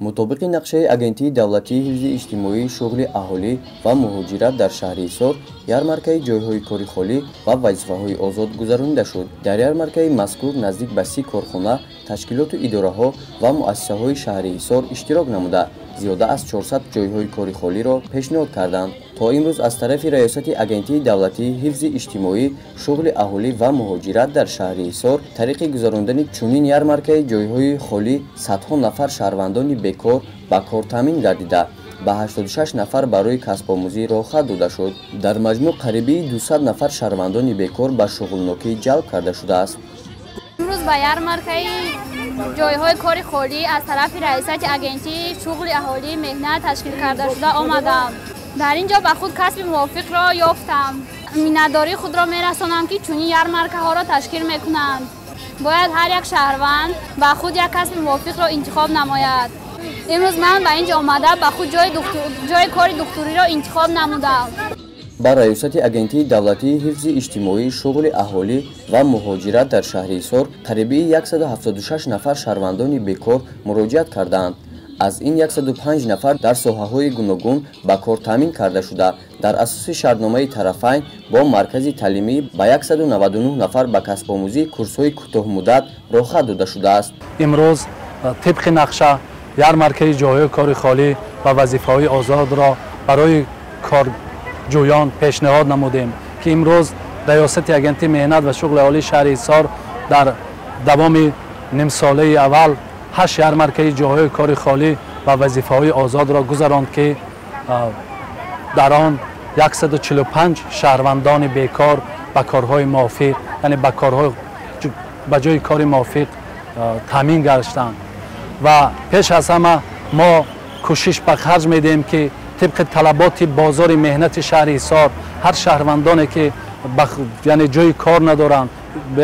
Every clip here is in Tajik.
Мутобиқи нақшаи Агентии давлатии ҳифзи иҷтимоӣ, шуғли аҳолӣ ва муҳоҷират дар шаҳри Ҳисор ярмаркаи ҷойҳои кори холӣ ва вазифаҳои озод гузаронида шуд. Дар ярмаркаи мазкур наздик ба 30 корхона, ташкилоту идораҳо ва муассисаҳои шаҳри Ҳисор иштирок намуда, зиёда аз 400 ҷойҳои кори холиро пешниҳод карданд. То имрӯз аз тарафи Раёсати Агентии давлатии ҳифзи иҷтимоӣ, шуғли аҳолӣ ва муҳоҷират дар шаҳри Ҳисор тариқи гузарондани чунин ярмаркаи ҷойҳои холӣ садҳо нафар шаҳрвандони бекор ба кор таъмин гардида, ба 86 нафар барои касбомӯзӣ роҳхат дода шуд. Дар маҷмӯъ қарибии 200 нафар шаҳрвандони бекор ба шуғлнокӣ ҷалб карда шудааст. Имрӯз ба ярмаркаи ҷойҳои кори холӣ аз тарафи Раёсати Агентии шуғли аҳолӣ меҳнат ташкил карда шуда омадам. Дар ин ҷо ба худ касби мувофиқро ёфтам. Миннатдории худро мерасонам, ки чунин ярмаркаҳоро ташкил мекунанд. Бояд ҳар як шаҳрванд ба худ як касби мувофиқро интихоб намояд. Имрӯз ман ба ин ҷо омада ба худ ҷои кори духтуриро интихоб намудам. Ба Раёсати Агентии давлатии ҳифзи иҷтимоӣ, шуғли аҳолӣ ва муҳоҷират дар шаҳри Ҳисор қарибии 176 нафар шаҳрвандони бекор муроҷиат кардаанд. Аз ин 105 нафар дар соҳаҳои гуногун ба кор таъмин карда шуда, дар асоси шартномаи тарафайн бо маркази таълимӣ ба 199 нафар ба касбомӯзии курсҳои кӯтоҳмуддат роҳхат дода шудааст. Имрӯз тибқи нақша ярмаркаи ҷойҳои кори холӣ ва вазифаҳои озодро барои корҷӯён пешниҳод намудем, ки имрӯз Раёсати Агентии меҳнат ва шуғли аҳолии шаҳри Ҳисор дар давоми нимсолаи аввал 8 ярмаркаи ҷойҳои кори холӣ ва вазифаҳои озодро гузаронд, ки дар он 145 шаҳрвандони бекор ба корҳои мувофиқ, яъне ба ҷои кори мувофиқ таъмин гаштанд. Ва пеш аз ҳама мо кӯшиш ба харҷ медиҳем, ки тибқи талаботи бозори меҳнати шаҳри Ҳисор ҳар шаҳрвандоне, ки яъне ҷои кор надоранд,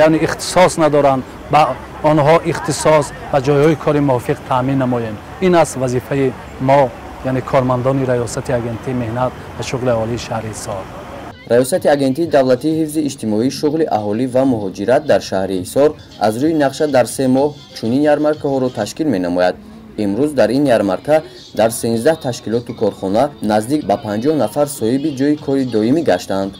яъне ихтисос надоранд, ба онҳо ихтисос ва ҷойҳои кори мувофиқ таъмин намоем. Ин аст вазифаи мо, яъне кормандони Раёсати Агентии меҳнат ва шуғли аҳолии шаҳри Ҳисор. Раёсати Агентии давлатии ҳифзи иҷтимоӣ, шуғли аҳолӣ ва муҳоҷират дар шаҳри Ҳисор аз рӯи нақша дар 3 моҳ чунин ярмаркаҳоро ташкил менамояд. Имрӯз дар ин ярмарка дар 13 ташкилоту корхона наздик ба 50 нафар соҳиби ҷойи кори доимӣ гаштанд.